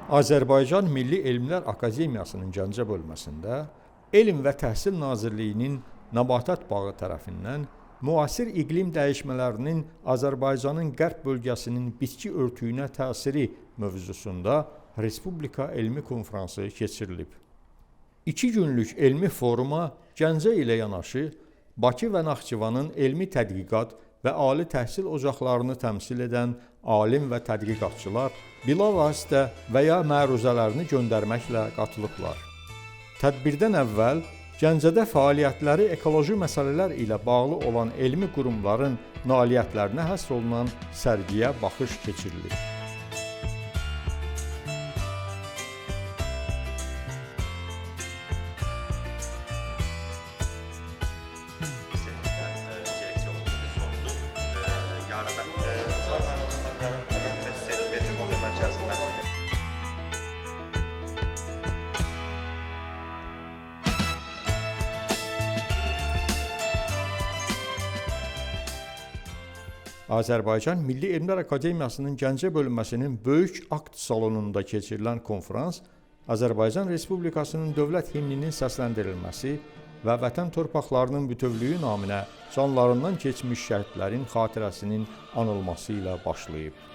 Azərbaycan Milli Elmlər Akademiyasının Gəncə bölməsində Elm və Təhsil Nazirliyinin Nəbatat Bağı tərəfindən müasir iqlim dəyişmələrinin Azərbaycanın qərb bölgəsinin bitki örtüyünə təsiri mövzusunda Respublika elmi konfransı keçirilib. 2 günlük elmi foruma Gəncə ilə yanaşı Bakı və Naxçıvanın elmi tədqiqat və ali təhsil ocaqlarını təmsil edən alim və tədqiqatçılar bilavasitə və ya məruzələrini göndərməklə qatılıblar. Tədbirdən əvvəl Gəncədə fəaliyyətləri ekoloji məsələlər ilə bağlı olan elmi qurumların nailiyyətlərinə həsr olunan sərgiyə baxış keçirilib. Azərbaycan Milli Elmlər Akademiyasının Gəncə bölməsinin böyük akt salonunda keçirilən konfrans Azərbaycan Respublikasının dövlət himninin səsləndirilməsi və vətən torpaqlarının bütövlüyü naminə canlarından keçmiş şəhidlərin xatirəsinin anılması ilə başlayıb.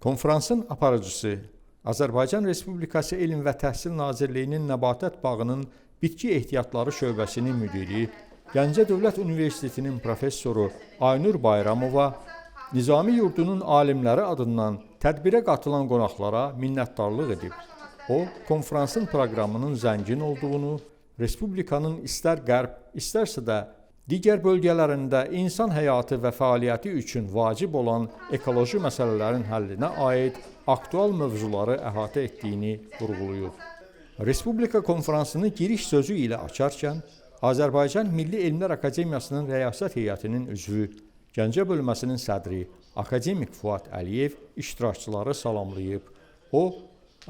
Konfransın aparıcısı Azərbaycan Respublikası Elm və Təhsil Nazirliyinin Nəbatat Bağının Bitki Ehtiyatları şöbəsinin müdiri, Gəncə Dövlət Universitetinin professoru Aynur Bayramova Nizami yurdunun alimləri adından tədbirə qatılan qonaqlara minnətdarlıq edib. O, konfransın proqramının zəngin olduğunu, Respublikanın istər qərb, istərsə də digər bölgələrində insan həyatı və fəaliyyəti üçün vacib olan ekoloji məsələlərin həllinə aid aktual mövzuları əhatə etdiyini vurğulayıb. Respublika konfransını giriş sözü ilə açarkən Azərbaycan Milli Elmlər Akademiyasının Rəyasət Heyətinin üzvü, Gəncə bölməsinin sədri akademik Fuad Əliyev iştirakçıları salamlayıb. O,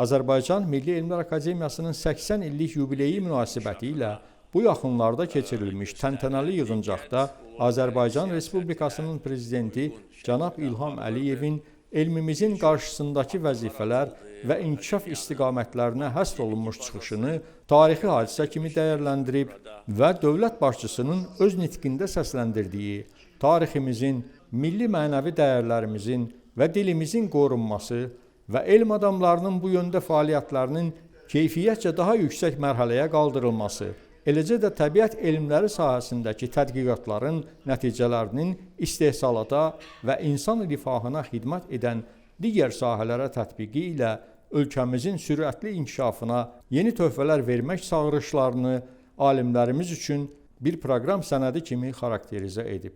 Azərbaycan Milli Elmlər Akademiyasının 80 illik yubileyi münasibəti ilə bu yaxınlarda keçirilmiş təntənəli yığıncaqda Azərbaycan Respublikasının Prezidenti cənab İlham Əliyevin elmimizin qarşısındakı vəzifələr və inkişaf istiqamətlərinə həsr olunmuş çıxışını tarixi hadisə kimi dəyərləndirib və dövlət başçısının öz nitqində səsləndirdiyi tariximizin, milli mənəvi dəyərlərimizin və dilimizin qorunması və elm adamlarının bu yöndə fəaliyyətlərinin keyfiyyətcə daha yüksək mərhələyə qaldırılması, eləcə də təbiət elmləri sahəsindəki tədqiqatların nəticələrinin istehsalata və insan rifahına xidmət edən digər sahələrə tətbiqi ilə ölkəmizin sürətli inkişafına yeni töhfələr vermək çağırışlarını alimlərimiz üçün bir proqram sənədi kimi xarakterizə edib.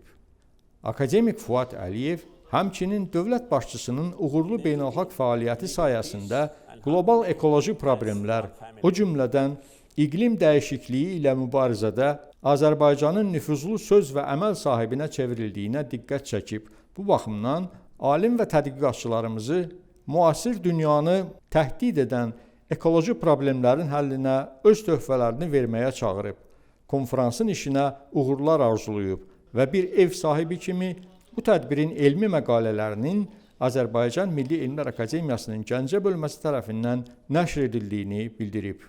Akademik Fuad Əliyev həmçinin dövlət başçısının uğurlu beynəlxalq fəaliyyəti sayəsində qlobal ekoloji problemlər, o cümlədən iqlim dəyişikliyi ilə mübarizədə Azərbaycanın nüfuzlu söz və əməl sahibinə çevrildiyinə diqqət çəkib. Bu baxımdan alim və tədqiqatçılarımızı müasir dünyanı təhdid edən ekoloji problemlərin həllinə öz töhfələrini verməyə çağırıb. Konfransın işinə uğurlar arzulayıb və bir ev sahibi kimi bu tədbirin elmi məqalələrinin Azərbaycan Milli Elmlər Akademiyasının Gəncə bölməsi tərəfindən nəşr edildiyini bildirib.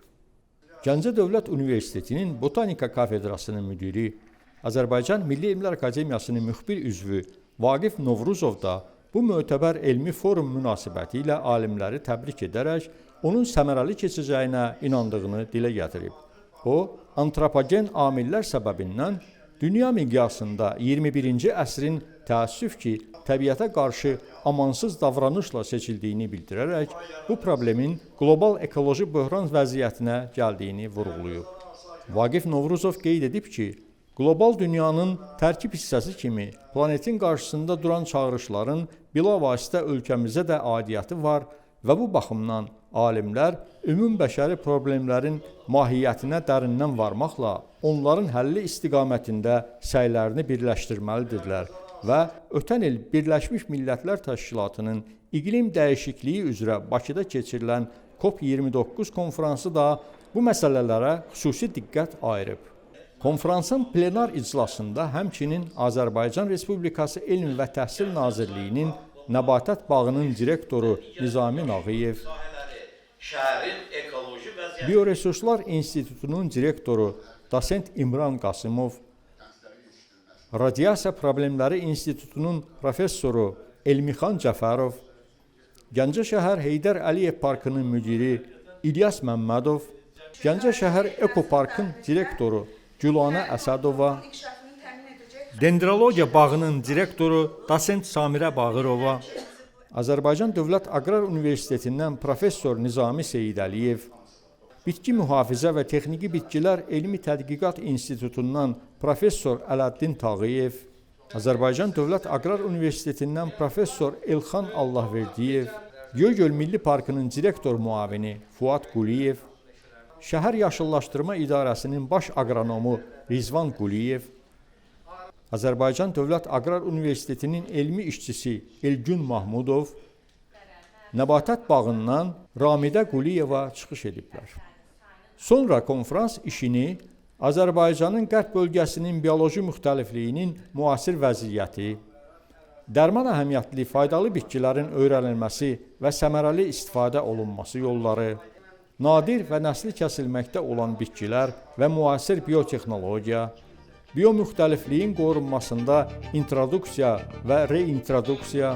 Gəncə Dövlət Universitetinin Botanika kafedrasının müdiri, Azərbaycan Milli Elmlər Akademiyasının müxbir üzvü Vaqif Novruzov da bu mötəbər elmi forum münasibəti ilə alimləri təbrik edərək onun səmərəli keçəcəyinə inandığını dilə gətirib. O, antropogen amillər səbəbindən dünya miqyasında 21-ci əsrin təəssüf ki, təbiətə qarşı amansız davranışla seçildiyini bildirərək bu problemin qlobal ekoloji böhran vəziyyətinə gəldiyini vurğulayıb. Vaqif Novruzov qeyd edib ki, qlobal dünyanın tərkib hissəsi kimi planetin qarşısında duran çağırışların bilavasitə ölkəmizə də aidiyyəti var və bu baxımdan alimlər ümumbəşəri problemlərin mahiyyətinə dərindən varmaqla onların həlli istiqamətində səylərini birləşdirməlidirlər və ötən il Birləşmiş Millətlər Təşkilatının iqlim dəyişikliyi üzrə Bakıda keçirilən COP29 konfransı da bu məsələlərə xüsusi diqqət ayırıb. Konfransın plenar iclasında həmçinin Azərbaycan Respublikası Elm və Təhsil Nazirliyinin Nəbatət Bağının direktoru Nizami Nağıyev, Bioresurslar İnstitutunun direktoru dosent İmran Qasımov, Radiasiya Problemləri İnstitutunun professoru Elmixan Cəfərov, Gəncə şəhər Heydər Əliyev Parkının müdiri İlyas Məmmədov, Gəncə şəhər Ekoparkın direktoru Gülanə Əsədova, Dendrologiya Bağının direktoru dosent Samirə Bağırova, Azərbaycan Dövlət Aqrar Universitetindən professor Nizami Seyidəliyev, Bitki Mühafizə və Texniki Bitkilər Elmi Tədqiqat İnstitutundan professor Ələddin Tağıyev, Azərbaycan Dövlət Aqrar Universitetindən professor Elxan Allahverdiyev, Göygöl Milli Parkının direktor müavini Fuad Quliyev, Şəhər Yaşıllaşdırma İdarəsinin baş aqronomu Rizvan Quliyev, Azərbaycan Dövlət Aqrar Universitetinin elmi işçisi Elgün Mahmudov, Nəbatət Bağından Ramidə Quliyeva çıxış ediblər. Sonra konfrans işini Azərbaycanın qərb bölgəsinin bioloji müxtəlifliyinin müasir vəziyyəti, dərman əhəmiyyətli faydalı bitkilərin öyrənilməsi və səmərəli istifadə olunması yolları, nadir və nəsli kəsilməkdə olan bitkilər və müasir biotexnologiya, biomüxtəlifliyin qorunmasında introduksiya və reintroduksiya,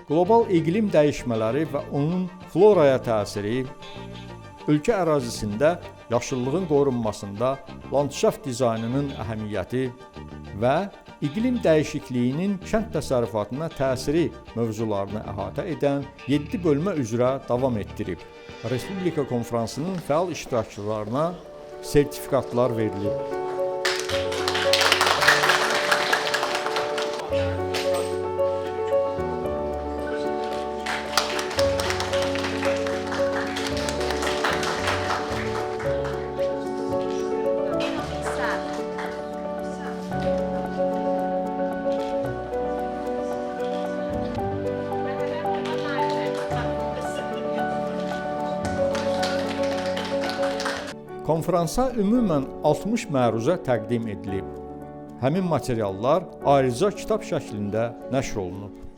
qlobal iqlim dəyişmələri və onun floraya təsiri, ölkə ərazisində yaşıllığın qorunmasında landşaft dizaynının əhəmiyyəti və iqlim dəyişikliyinin kənd təsərrüfatına təsiri mövzularını əhatə edən 7 bölmə üzrə davam etdirib. Respublika konfransının fəal iştirakçılarına sertifikatlar verilib. Konfransa ümumən 60 məruzə təqdim edilib. Həmin materiallar ayrıca kitab şəklində nəşr olunub.